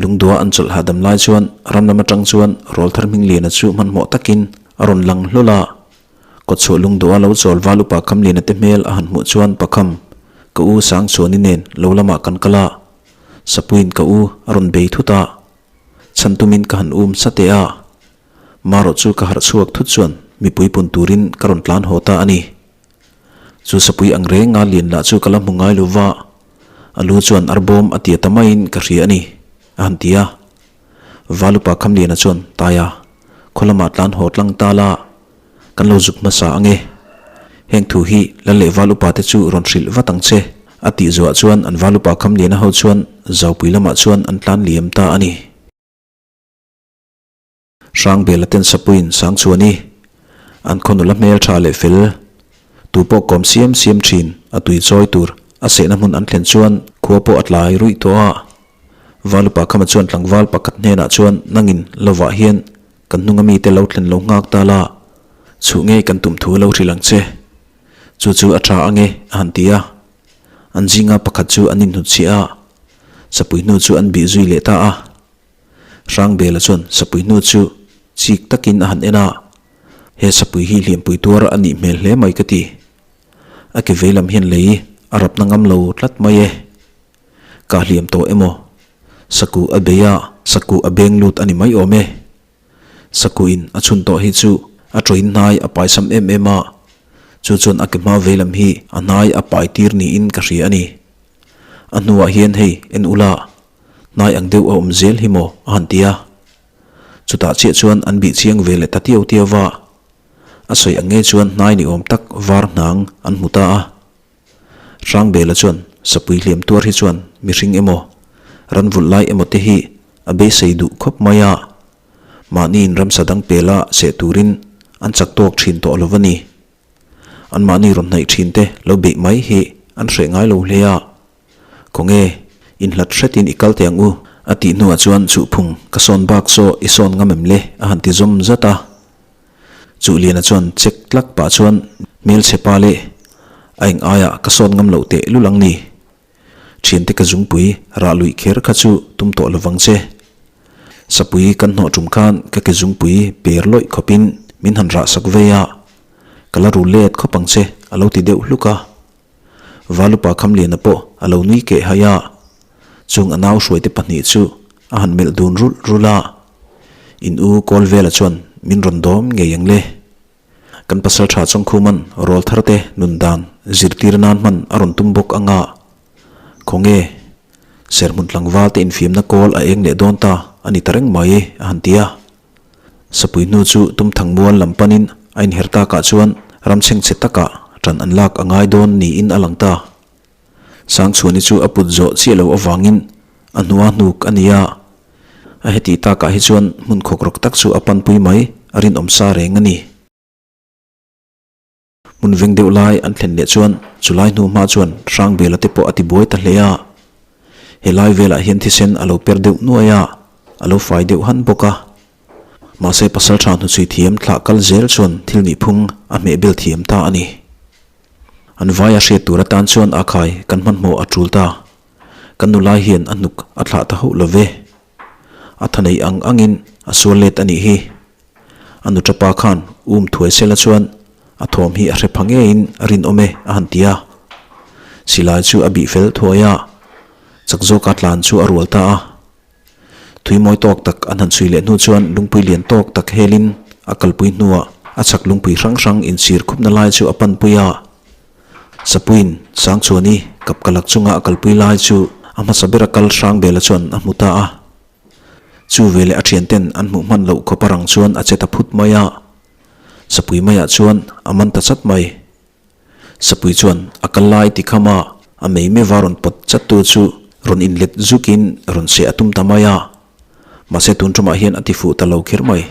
Lungdawha an chawlh hahdam lai chuan ram lam atang chuan Rawlthar Hmingliana chu hmanhmawh takin a rawn lang hlawl a. Kawtchhuah lungdawha lo chawl val upa Khamliana te hmel a han hmuh chuan Pakham, ka u Sangchuani nen lo lamah kan kal a, Sapuiin ka u a rawn bei thut a, chhan tumin ka han um sateh a, marawh chu ka harh chhuak thut chuan mipui pun turin ka rawn tlan haw ta a ni. Chu sapui ang reng a lian lah chu ka la hmu ngai lo va, a lu chuan arbawm a tia ta maiin ka hria a ni, a han ti a. Val upa Khamliana chuan, Taia, khaw lamah tlan haw tlang ta la, kan lo zuk hmasa ang e. Heng thu hi Lal leh Val upa te chu rawn hrilh vat ang che, a tih zuah chuan an Val upa Khamliana ho chuan Zaupui lamah chuan an tlan liam ta a ni. Hrangbela ten Sapuiin Sangchuani, an khaw nula hmel tha leh fel, tu pawh kawm siam siam thin a tui chawi tur a sehna hmun an thlen chuan khua pawh a tlai ruih tawh a. Valupa Khama chuan tlangval pakhat hnenah chuan nangin lovah hian kan hnunga mite lo thlen lo nghak ta la, chhuh ngei kan tum thu lo hrilh ang che. Chu chu a tha ange a han ti a. An zinga pakhat chu an inhnutchhiah a, Sapui hnu chu an bih zui leh ta a. Hrangbela chuan sapui hnu chu chik takin a han en a, He sapui hi hliampui tuar a nih hmel hle mai ka ti. A ke vei lam hian lei a rapna ngam lo tlat mai e. Ka hliam tawh emaw? Sakuh a bei a, sakuh a beng lut a ni mai awm e. Sakuhin a chhun tawh hi chu a tawin hnai a paisam em em a, chu chuan a ke hma vei lam hi a hnai a pai tir niin ka hria a ni. A hnuah hian hei en ula, Hnai ang deuh a awm zel hi maw? a han ti a. Chutah chiah chuan an bih chiang ve leh ta tiau tiau va. A sawi ang ngei chuan hnai ni awm tak var hnang an hmu ta a. Hrangbela chuan sapui hliam tuar hi chuan mihring emaw, ran vulh lai emaw te hi a beisei duh khawp mai a. Mahniin ramsa dang pela seh turin an chak tawk thin tawh lo va ni. Anmahni rawn hnaih thin te lo beih mai hi an hreh ngai lo hle a. Khawnge, inhlat hretin i kal teh ang u, a tih hnuah chuan Chuhphung, ka sawn bak saw i sawn ngam em le? a han ti zawm zat a. Chuhliana chuan check tlak pah chuan hmelchhe pa le, a eng aiah ka sawn ngam loh teh lul ang ni. Thiante ka zungpui rah luih kher kha chu tum tawh lovang che. Sapui kan hnawh tum khan ka ke zungpui per lawih khawpin min han rah sak vei a, ka la ru let khawp ang che a lo ti deuh hluk a. Valupa Khamliana pawh a lo nui keh hai a, chung a nau hruaite pahnih chu a han melh dun rulh rulh a, In u Kawlvela chuan min rawn dawm ngei ang le. Kan pasal tha Chawngkhuman rawl thar te nun dan zirtir nan hman a rawn tum bawk anga khawnge serhmun tlangval te infiamna kawl a eng leh dawn ta a ni ta reng mai a han ti a. Sapui hnu chu tumthang mual lam panin a inher takah chuan ramchheng chhe takah ṭan an lak a ngai dawn niin a lang ta. Sangchhuani chu a put zawh chiah loh avangin a hnua hnuk a ni a, a heti takah hi chuan hmun khawkrawk tak chu a panpui mai a rinawm sa reng a ni. Hmun veng deuh lai an thlen leh chuan chulai hnu hma chuan Hrangbela te pawh a ti buai ta hle a, helai velah hian thisen a lo per deuh nuai a, a lo fai deuh han bawk a. Mahse pasaltha hnuchhui thiam thlah kal zel chuan thil nihphung a hmehbel thiam ta a ni. An vaia hriat tur atan chuan a khai kan hmanhmawh a tul ta. Kan nulai hian a hnuk a thlah ta hauh lo ve. A tha nei ang angin a sual let a nih hi. A nu tapa khan um thuai sela chuan a thawm hi a hre pha ngeiin a rinawm e a han ti a. Silai chu a bih fel thuai a, chak zawka tlan chu a rual ta a. Thui mawi tawk tak an han chhui leh hnu chuan lungpui lian tawk tak helin a kalpui hnuah a chhak lungpui hrang hrang inchhir khupna lai chu a panpui a. Sapuiin Sangchhuani kapkalak chunga a kalpui lai chu a hmasa bera kal Hrangbela chuan a hmu ta a. Chu veleh a thianten an hmuh hman loh khawp a rang chuan a che ta phut mai a. Sapui maiah chuan a man ta chat mai. Sapui chuan a kal lai ti kham a, a mei meva rawn pawt chat tu chu rawn inlet zukin rawn seh a tum ta mai a. Mahse tun ṭumah hian a ti fuh ta lo kher mai.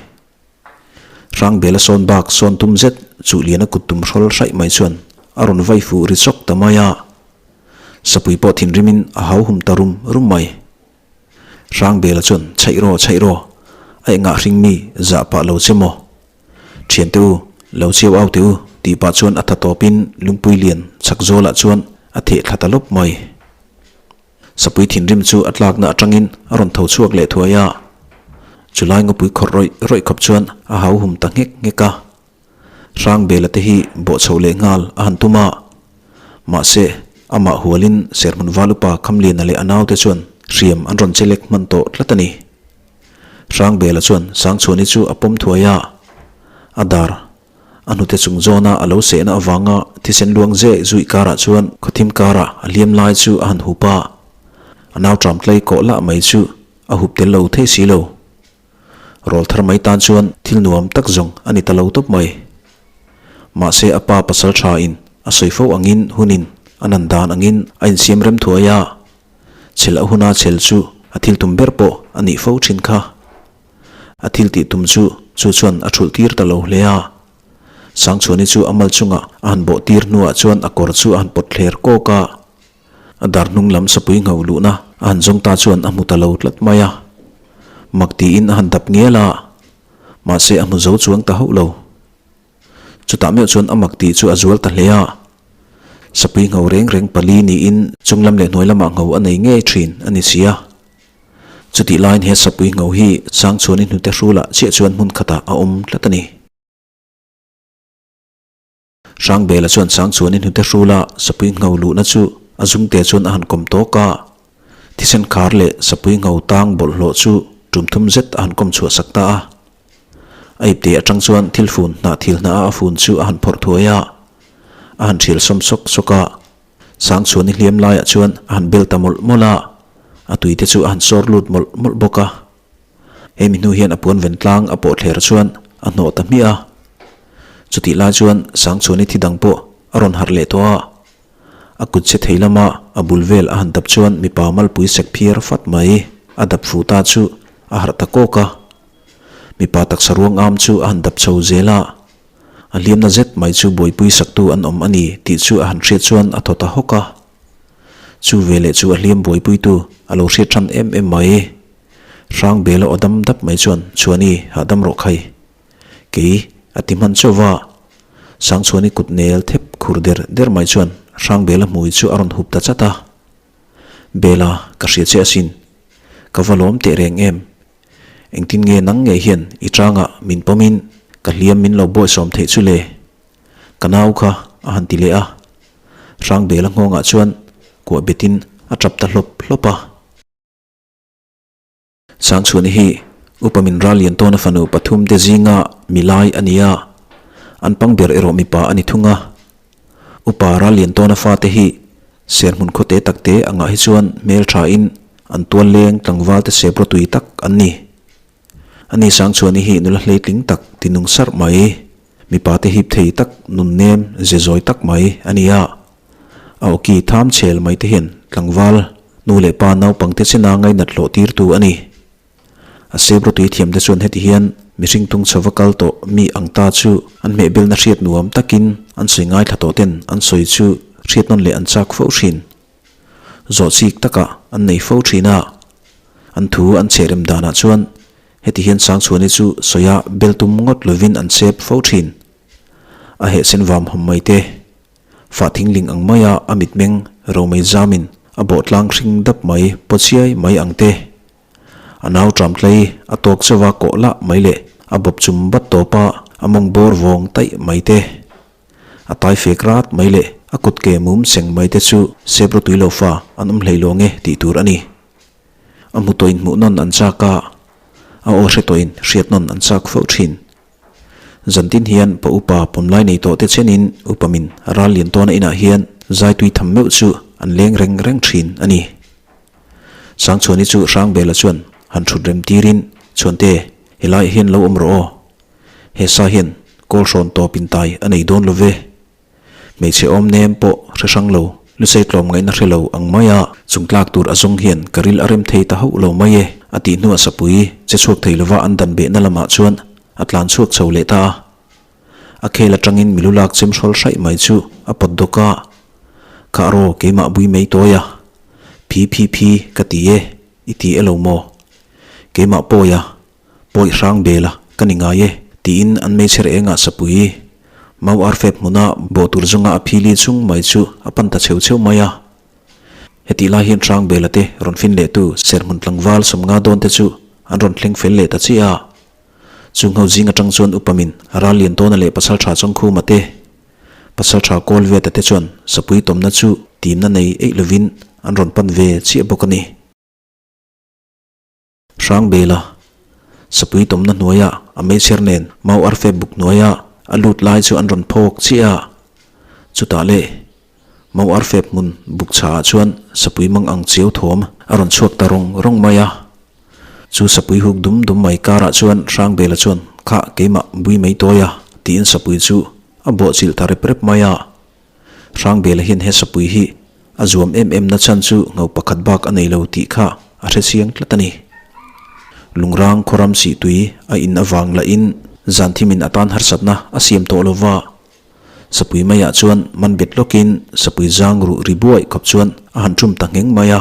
Hrangbela sawn bak sawn tum zet chuh lian a kut tum hrawl hraih mai chuan a rawn vai fuh ri chawk ta mai a. Sapui pawh thinrimin a hau hum ta rum rum mai. Hrangbela chuan chhaih raw chhaih raw, a engah hring mi zah pah lo che maw? Thiante u, lo chiau au teh u, tih pah chuan a tha tawpin lungpui lian chhak zawlah chuan a theh thla ta lawp mai. Sapui thinrim chu a tlakna atangin a rawn tho chhuak leh thuai a, chulai ngawpui khawrh rawih rawih khawp chuan a hau hum ta nghek nghek a. Hrangbela te hi bawh chhoh leh nghal a han tum a, mahse amah hualin Serhmun Valupa Khamliana leh a naute chuan hriam an rawn chelek hman tawh tlat a ni. Hrangbela chuan Sangchhuani chu a pawm thuai a, a dar a hnute chung zawna a lo sehna avanga thisen luang zeh zuih karah chuan khawthim karah a hliam lai chu a han hup a, a nau tram tlei kawh lah mai chu a hup tel lo thei si lo. Rawl thar mai tan chuan thil nuam tak zawng a ni ta lo tawp mai. Mahse a pa pasal tha in a sawi fo angin hunin a nan dan angin a insiam rem thuai a, Chhel a huna chhel chu a thil tum ber pawh a nih fo thin kha. A thil tih tum chu chu chuan a thulh tir ta lo hle a. Sangchhuani chu a mal chungah a han bawh tir hnuah chuan a kawr chu a han pawt thler kawk a. A dar hnung lam sapui ngho luhna a han zawng ta chuan a hmu ta lo tlat mai a. Mak tiin a han dap ngial a, mahse a hmu zo chuang ta hauh lo. Chutah meuh chuan a mak tih chu a zual ta hle a. Sapui ngho reng reng pali niin chung lam leh hnuai lamah ngho a nei ngei thin a ni si a. Chutih laiin he sapui ngho hi Sangchhuani hnute hrulah chiah chuan hmun khatah a awm tlat a ni. Hrangbela chuan Sangchhuani hnute hrula sapui ngho luhna chu a zungte chuan a han kawm tawk a. Thisen khar leh sapui ngho tang bawlhhlawh chu tum thum zet a han kawm chhuah sak ta a. A ipte atang chuan thil fun hnah thil hnah a a fun chu a han phawrh thuai a, a han thial sawm sawk sawk a. Sangchhuani hliam laiah chuan a han bel ta mawlh mawlh a, a tuite chu a han sawr lut mawlh mawlh bawk a. Hemi hnu hian a puan ven tlang a pawh thler chuan a hnawh ta hmiah a. Chutih lai chuan Sangchhuani thi dang pawh a rawn harh leh tawh a. A kut che thei lama a bul vel a han dap chuan mipa malpui sek phiar fat mai a dap fu ta chu a harh ta kawk a. Mipa taksa ruang am chu a han dap chho zel a, a hliamna zet mai chu buaipui saktu an awm a ni tih chu a han hriat chuan a thaw ta hawk a. Chu veleh chu a hliam buaipuitu a lo hriat than em em mai. Hrangbela aw dam dap mai chuan Chhuani hahdam rawh khai. Kei a ti hman chauh va, Sangchhuani kut nel thep khur der der mai chuan Hrangbela hmui chu a rawn hup ta chat a. Bela, ka hria che asin. Ka va lawm teh reng em? Engtin nge nang ngei hian i tangah min pawmin ka hliam min lo bawisawm theih chu le? Ka nau kha a han ti leh a. Hrangbela nghawngah chuan kuah betin a tap ta hlawp hlawp a. Sangchhuani hi Upa min ral lian tawna fanu pathum te zinga mi lai a ni a, an pang ber erawh mipa a ni thung a. Upa ral lian tawna fate hi serhmun khawte takte angah hi chuan hmel thain an tual leng tlangval te sep rawtui tak an ni. Ani Sangchhuani hi nula hleitling tak tinung sarh mai, mipa te hip thei tak nun nem ze zawi tak mai a ni a. A awki tham chhel mai te hian tlangval nu leh pa naupangte chena ngainat hlawh tirtu a ni. A sep rawtui thiam te chuan heti hian mihring tung chhova kal tawh mi ang ta chu an hmehbelna hriat nuam takin an sawi ngaithla tawh ten an sawi chu hriat nawn leh an chak fo thin. Zawh chik takah an nei fo thin a. An thu an chhehrem danah chuan heti hian Sangchhuani chu sawia bel tum ngawt lovin an sep fo thin. A hehsen vam hawm mai te. Fah thingling ang maia a mitmeng romei zamin a bawh tlang hring dap mai paw chiai mai ang te. A nau tram tlei a tawk chauha kawh lah mai leh a bawp chum bat tawpa a mawng bawr vawng taih mai te. A tai fek rat mai leh a kut ke mum seng mai te chu sep rawtui lo fa an awm hlei lo nge tih tur a ni. A hmu tawhin hmuh nawn an chak a, a aw hre tawhin hriat nawn an chak fo thin. Zantin hian pa upa pawmlai nei tawh te chenin upa min ral lian tawna inah hian zaitui tham meuh chu an leng reng reng thin a ni. Sangchhuani chu Hrangbela chuan han thut rem tirin, Chhuante, helaiah hian lo awm rawh aw. He sa hian kawl hrawn tawp in tai a nei dawn lo ve. Hmeichhe awm nem pawh hre hrang lo, lusei tlawm ngaihna hre lo ang maia chung tlak tur a zawng hian ka ril a rem thei ta hauh lo mai e, a tih hnuah sapui che chhuak thei lova an dan behna lamah chuan a tlan chhuak chho leh ta a. A khel atangin milu lak chem hrawl hraih mai chu a pawt dawk a, Kha raw keimah bui mai tawi a, phi phi phi ka ti e, i ti e lo maw? Keimah pawi a, Pawi hrang bel a, ka ni ngai e, tiin an meichher engah sapui mau ar fep hmuna bawh tur zawnga a phili chung mai chu a pan ta cheu cheu mai a. Hetih lai hian hrang bela te rawn fin leh tu serhmun tlangval sawmnga dawn te chu an rawn thleng fel leh ta chiah a. Chung ho zing atang chuan upamin ral lian tawna leh pasal tha Chawngkhuma te, pasal tha Kawlveta te chuan sapui tawmna chu timna nei eih lovin an rawn pan ve chiah bawk a ni. Hrangbela, sapui tawmna hnuaia a meichher nen mau arfe buk hnuaia a lut lai chu an rawn phawk chiah a. Chutah le, mau arfe hmun buk chhaah chuan sapui mang ang chiau thawm a rawn chhuak ta rawng rawng mai a. Chu sapui huk dum dum mai karah chuan Hrangbela chuan, Khah, keimah bui mai tawi a, tiin sapui chu a bawhchilh ta rep rep mai a. Hrangbela hian he sapui hi a zuam em em na chhan chu ngho pakhat bak a nei lo tih kha a hre chiang tlat a ni. Lungrang khawram sih tui a in avang lahin zan thimin a tan harsatna a siam tawh lo va. Sapui maiah chuan man bet lawkin sapui zang ruh ri buaih khawp chuan a han tum ta ngheng mai a.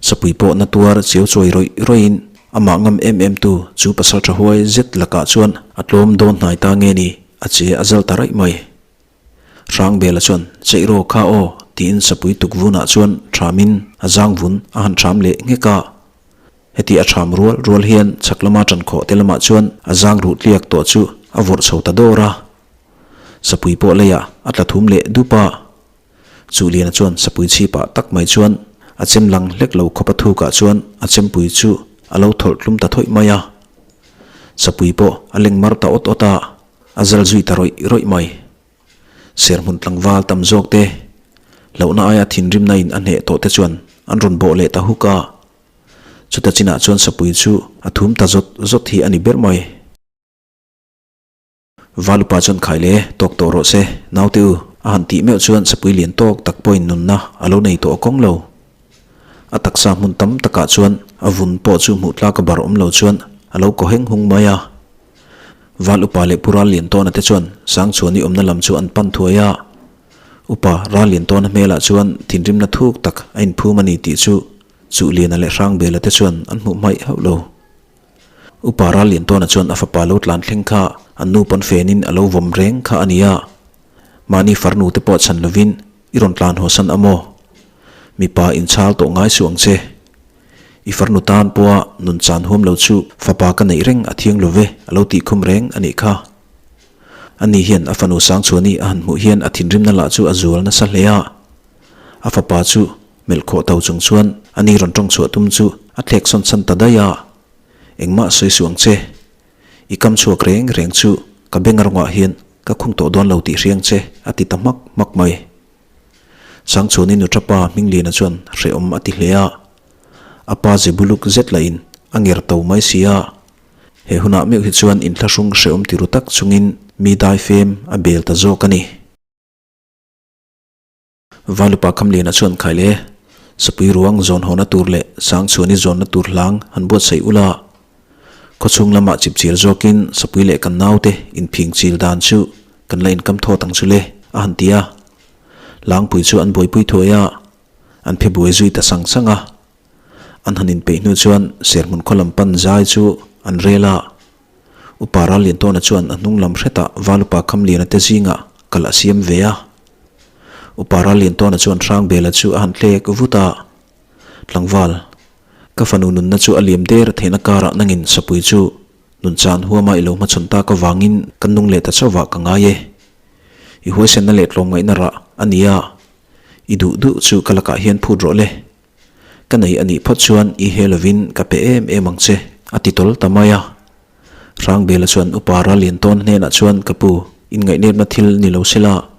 Sapui pawh na tuar chiau chawi rawih rawih in amah ngam em em tu chu pasal tha huai zet lakah chuan a tlawm dawn hnai ta nge ni a che a zal ta raih mai. Hrangbela chuan, Cheih rawh kha aw, tiin sapui tukvunah chuan ṭhamin a zangvun a han ṭham leh nghek a. Heti a ṭham rual rual hian chhak lama ṭan khawh te lamah chuan a zang ruh tliak tawh chu a vawrh chho ta dawr a. Sapui pawh leiah a tla thum leh dup a. Chuhliana chuan sapui chhipah tak mai chuan a chem lang hlek lo khawp a thukah chuan a chempui chu a lo thawlh tlum ta thawih mai a. Sapui pawh a leng mar ta awt awt a. A zal zui ta rawih rawih mai. Serhmun tlangval tam zawk te, hlauhna aia thinrimna in a hneh tawh te chuan an rawn bawh leh ta huk a. Chuta chinah chuan sapui chu a thum ta zawt zawt hi a ni ber mai. Valupa chuan khai le tawk tawh rawh se, naute u, a han tih meuh chuan sapui lian tawk tak pawhin nunna a lo nei tawh kawng lo. A taksa hmun tam takah chuan a vun pawh chu hmuh tlak a bar awm lo chuan a lo kaw heng hung mai a. Val upa leh Pu Ralliantawna te chuan Sangchhuani awmna lam chu an pan thuai a. Upa Ralliantawna hmelah chuan thinrimna thuk tak a inphum a ni tih chu Chuhliana leh Hrangbela te chuan an hmuh hmaih hauh lo. Upa Ralliantawna chuan a fapa lo tlan thleng kha an nu pawn fenin a lo vawm reng kha a ni a. Mahni farnu te pawh chhan lovin i rawn tlan haw san a maw? Mipa inchhal tawh ngai suh ang che. I farnu tan pawha nun chan huam lo chu fapa ka neih reng a thiang lo ve a lo tih khum reng a nih kha. Ani hian a fanu Sangchhuani a han hmuh hian a thinrimna lah chu a zual nasa hle a. A fapa chu melh khawh to chung chuan ani rawn tawng chhuah tum chu a thlek sawn chhan ta daih a. Engmah sawi suh ang che. I kam chhuak reng reng chu ka beng a rawngah hian ka khung tawh dawn lo tih hriang che a ti ta hmak hmak mai. Sangchhuani nuṭapa Hmingliana chuan hrehawm a ti hle a, a pa ze buluk zet lahin a nger to mai si a. He hunah meuh hi chuan inthlahrung hrehawm ti ru tak chungin mi daifem a bel ta zawk a ni. Valupa Khamliana chuan khai le, Sapui ruang zawn hawna tur leh Sangchhuani zawnna tur hlang han buatsaih ula. Khawchhung lamah chipchir zawkin Sapui leh kan naute inphing chil dan chu kan la inkam thawt ang chu le, a han ti a. Hlangpui chu an buaipui thuai a, an phe buai zui ta sang sang a. An han inpeih hnu chuan serhmun khaw lam pan zai chu an rel a. Upa Ralliantawna chuan a hnung lam hretah Valupa Khamliana te zingah kal a siam ve a. Upa Ralliantawna chuan Hrangbela chu a han tlek vut a, Tlangval, ka fanu nunna chu a liam der theihna karah nangin sapui chu nun chan huama i lo hmachhawn tak avangin kan nung leh ta chauhvah ka ngai e. I huaisenna leh tlawmngaihna rah a ni a, i duh duh chu ka lakah hian phut rawh le. Ka nei a nih phawt chuan i he lovin ka pe em em ang che, a ti tawl ta mai a. Hrangbela chuan Upa Ralliantawn hnenah chuan ka pu, inngaihnepna thil ni lo sela,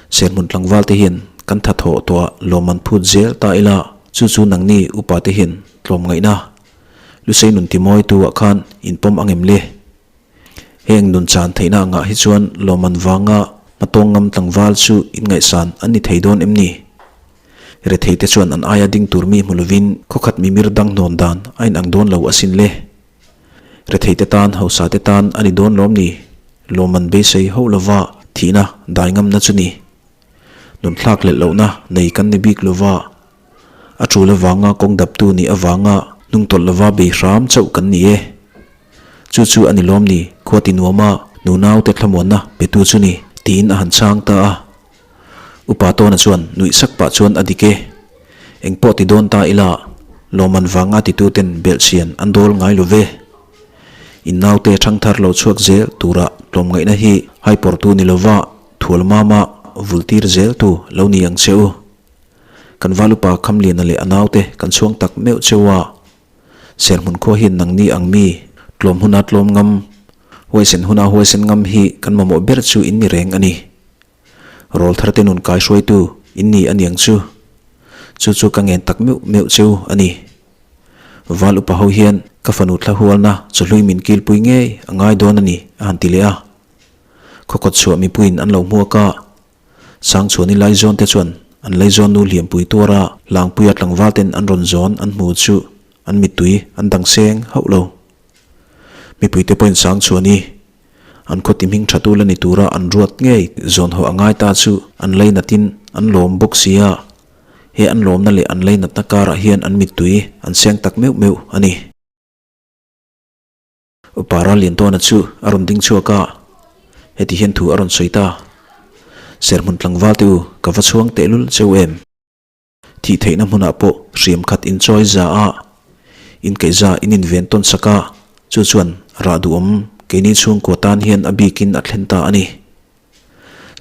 serhmun tlangval te hian kan tha thawh tawh a lawmman phut zel ta ila, chu chu nangni upa te hian tlawmngaihna Lusei nun timawitu ah khan inpawm ang em le? Heng nun chan theihna angah hi chuan lawmman vanga hmatawng ngam tlangval chu inngaihsan an ni thei dawn em ni? Retheite chuan an aia ding tur mi hmu lovin khawkhat mimir dang hnawn dan a inang dawn lo asin le. Retheite tan hausate tan a ni dawn lawm ni? Lawmman beisei hauh lova thihna dai ngamna chu ni. Nun thlak leh lohna nei kan ni bik lova a tul avanga kawng daptu nih avanga hnungtawlh lova bei hram chauh kan ni e. Chu chu a ni lawm ni, khua ti nuama nunaute thlamuanna petu chu ni, tiin a han chhang ta a. Upa Tawna chuan nuih sak pah chuan a dik e. Eng pawh ti dawn ta ila, lawmman vanga tituten belhchian an dawl ngai lo ve. In naute thangthar lo chhuak zel tura tlawmngaihna hi haipawrtu ni lova thual mama vultir zeltu lo ni ang che u. Kan val upa Khamliana leh a naute kan chhuang tak meuh cheu a. Serhmun khua hian nangni ang mi, tlawm huna tlawm ngam, huaisen huna huaisen ngam hi kan mamawh ber chu in ni reng a ni. Rawl tharte nun kai hruaitu in ni a niang chu. Chu chu ka ngen tak meuh meuh cheu a ni. Val upa ho hian ka fanu thla hualna chawhlui min kilpui ngei a ngai dawn a ni a han ti leh a. Khawkawt chhuah mipuiin an lo hmuak a. Sangchhuani laizawn te chuan an laizawn nu hliampui tuara hlangpuia tlangval ten an rawn zawn an hmu chu an mittui an dang seng hauh lo. Mipuite pawhin Sangchhuani an khaw ti hming tha tu la ni tura an ruat ngei zawn haw a ngai ta chu an lainatin an lawm bawk si a, he an lawmna leh an lainatna karah hian an mittui an seng tak meuh meuh a ni. Upa Ralliantawna chu a rawn ding chhuak a, heti hian thu a rawn sawi ta, Serhmun tlangval te u, ka va chhuang tehlul cheu em? Thih theihna hmunah pawh hriam khat inchawi za a, inkaihza in inven tawn sak a, chu chuan rah duhawm keini chhungkua tan hian a bikin a thlen ta a ni.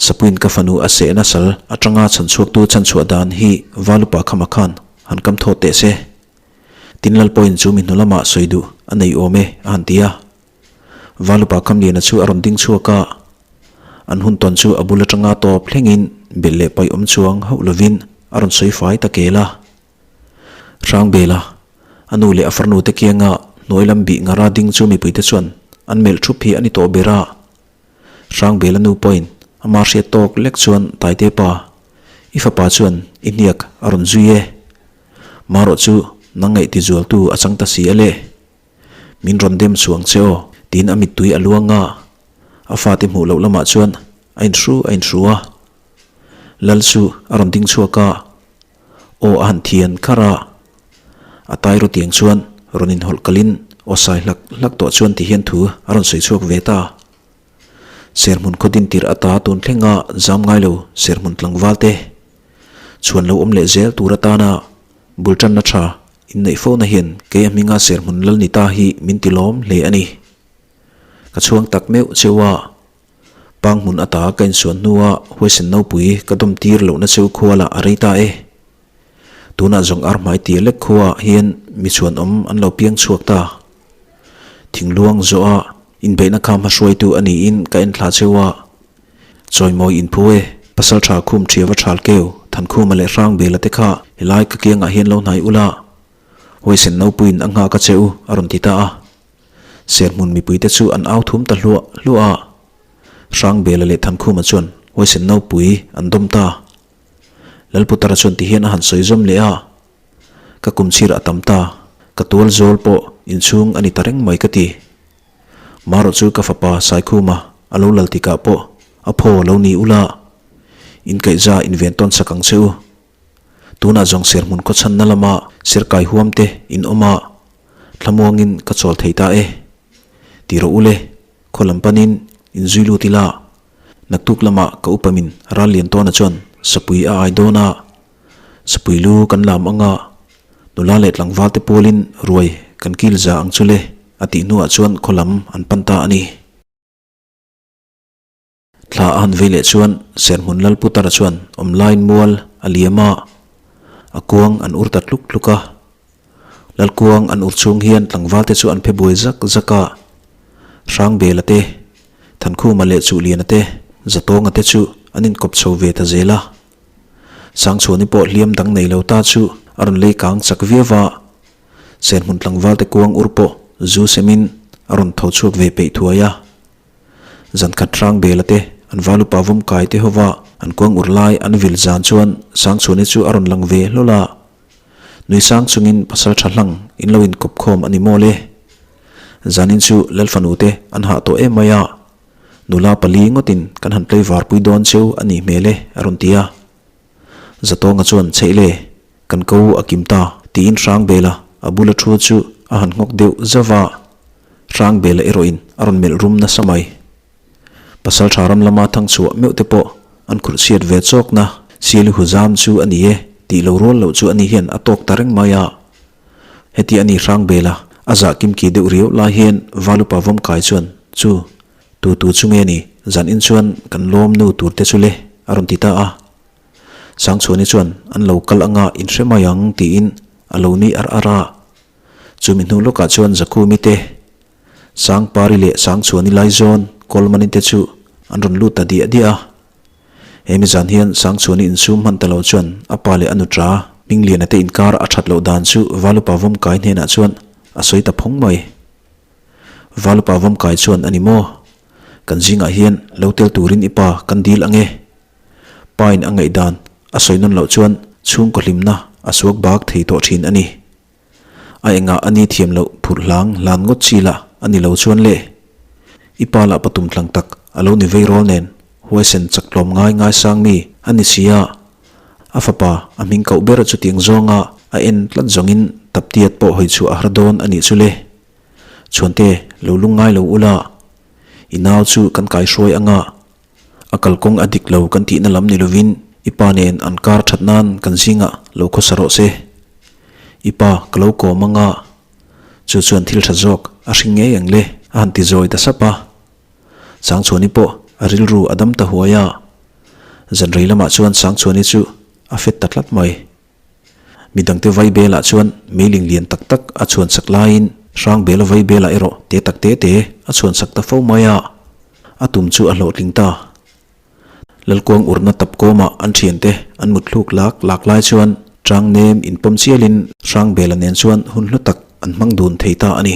Sapuiin ka fanu a sehna sal atanga chhanchhuaktu chhanchhuah dan hi Valupa Khama khan han kam thawt teh se. Tin Lalpawhin chu mi hnu lamah sawi duh a nei awm e a han ti a. Valupa Khamliana chu a rawn ding chhuak a, an hun tawn chu a bul atanga tawp thlengin belh leh paih awm chuang hauh lovin a rawn sawi fai ta kel a. Hrangbela, a nu leh a farnu te kianga hnuai lam bih ngara ding chu mipuite chuan an melh thup hi a ni tawh ber a. Hrangbela nu pawhin ama hriat tawk lek chuan Taite pa, i fapa chuan i hniak a rawn zui e. Marawh chu nang ngaih tizualtu a chang ta si a le. Min rawn dem chuang che aw, tiin a mittui a luang a, a fate hmuh loh lamah chuan a inhru a inhru a. Lal chu a rawn ding chhuak a, aw a han thian kharh a. A tai rawtiang chuan rawn inhawlh kalin aw sai hlak hlak tawh chuan ti hian thu a rawn sawi chhuak ve ta. Serhmun khaw din tirh ata tun thlenga zam ngai lo serhmun tlangval te. Chhuan lo awm leh zel tur atana bul tanna tha inneih fona hian kei a hminga serhmun lal ni ta hi min ti lawm hle a ni. Ka chhuang tak meuh cheu a, pang hmun ata ka insuan hnua huaisen nopui ka dawm tir lohna cheu khualah a rei ta e. Tunah zawng ar hmai tia lek khuaah hian mi chhuanawm an lo piang chhuak ta. Thingluang zawha inbeihna kha hmahruaitu a niin ka enthla cheu a. Chawimawi inphu e, pasal tha khum ṭhia va ṭhal keu, Thankhuma leh Hrangbela te kha helai ka kiangah hian lo hnai ula, huaisen nopuiin a nghak a che u, a rawn ti ta a. Serhmun mipuite chu an au thum ta hluah hluah a. Hrangbela leh Thankhuma chuan huaisen nopui an dawm ta. Lalputara chuan tihian a han sawi zawm leh a, Ka kum chhir a tam ta, ka tual zawl pawh inchhung a ni ta reng mai ka ti. Marawh chu ka fapa Saikhuma a lo lal tikah pawh a phaw lo ni ula, inkaihza inven tawn sak ang che u. Tunah zawng serhmun khawchhanna lama serkai huam te in awm a, thlamuangin ka chawl thei ta e. Ti rawh u le, khaw lam panin inzui lut ila. Naktuk lamah ka upamin ral lian tawna chuan sapui a ai dawn a, sapui lu kan lam anga nula leh tlangval te pawlin ruai kan kil za ang chu le a tih hnuah chuan khaw lam an pan ta a ni. Thla a han vei leh chuan Serhmun Lalputara chuan awmlaiin mual a liam a, a kuang an ur ta tluk tluk a. Lalkuang an ur chhung hian tlangval te chu an phe buai zak zak a, Hrangbela te, Thankhuma leh Chuhliana te, Zatawnga te chu an inkawp chho ve ta zel a. Sangchhuani pawh hliam dang nei lo ta chu a rawn lei kang chak viau va, Senhmun tlangval te kuang ur pawh zu semin a rawn tho chhuak ve peih thuai a. Zankhat Hrangbela te an valupa vawm kai te hova an kuang ur lai an vil zan chuan Sangchhuani chu a rawn lang ve hlawl a. Nui sang chungin pasal tha hlang in lo inkawp khawm a ni maw le? Zanin chu Lalfanu te an hah tawh em mai a, nula pali ngawtin kan han play varpui dawn cheu a nih hmel e a rawn ti a. Zatawnga chuan chheih le, kan ko a kim ta tiin Hrangbela a bula thu chu a han nghawk deuh zauh a, Hrangbela erawhin a rawn melh rum nasa mai. Pasal tha ram lama thang chhuah meuh te pawh an khurh chhiat ve chawkna Siali hu zam chu a ni e tih lo rual loh chu ani hian a tawk ta reng mai a. Heti a ni hrang bel a, a zah kimki deuh riau lai hian Valupa Vawmkai chuan chu tu tu chu nge ni zan in chuan kan lawm nu tur te chu le a rawn ti ta a. Sangchhuani chuan an lo kal anga in hre mai ang tiin a lo nui ar ar a. Chumi hnu lawkah chuan Zakhumi te Sangpari leh Sangchhuani Laizawn Kawlmani te chu an rawn lut ta diah diah a. He mi zan hian Sangchhuani insum hman ta lo chuan a pa leh a nutra Hmingliana te inkar a that loh dan chu Valupa Vawmkai hnenah chuan a sawi ta phawng mai. Valupa Vawmkai chuan a ni maw? Kan zingah hian lo tel turin i pa kan dil ang e. Pa in a ngaihdan a sawi nawn loh chuan chhungkaw hlimna a suak bak thei tawh thin a ni. A engah a ni thiam loh phurh hlang hlan ngawt chi lah a ni lo chuan le. I pa lah patum tlang tak a lo ni vei rawl nen huaisen chak tlawm ngai ngai sang mi a ni si a. A fapa a hming koh ber chutiang zawnga a en tlat zawngin taptiat pawh hawi chhuah a har dawn a nih chu le. Chhuante lo lung ngai lo ula, i nau chu kan kaihruai anga A kalkawng a dik lo kan tihna lam ni lovin i pa nen an kar that nan kan zingah lo khawsa rawh se. I pa ka lo kawm anga chu chuan thil tha zawk a hring ngei ang le a han ti zawi ta sap a. Sangchhuani pawh a rilru a dam ta huai a. Zanrei lamah chuan Sangchhuani chu a fet ta tlat mai. Midangte vai belah chuan meiling lian tak tak a chhuan sak laiin Hrangbela vai belah erawh te tak te te a chhuan sak ta fo mai a, a tum chu a hlawhtling ta. Lalkuang urna tap kawmah an thiante an mut thluk lak lak lai chuan Chang nem inpawm chialin Hrangbela nen chuan hun hlu tak an hmang dun thei ta a ni.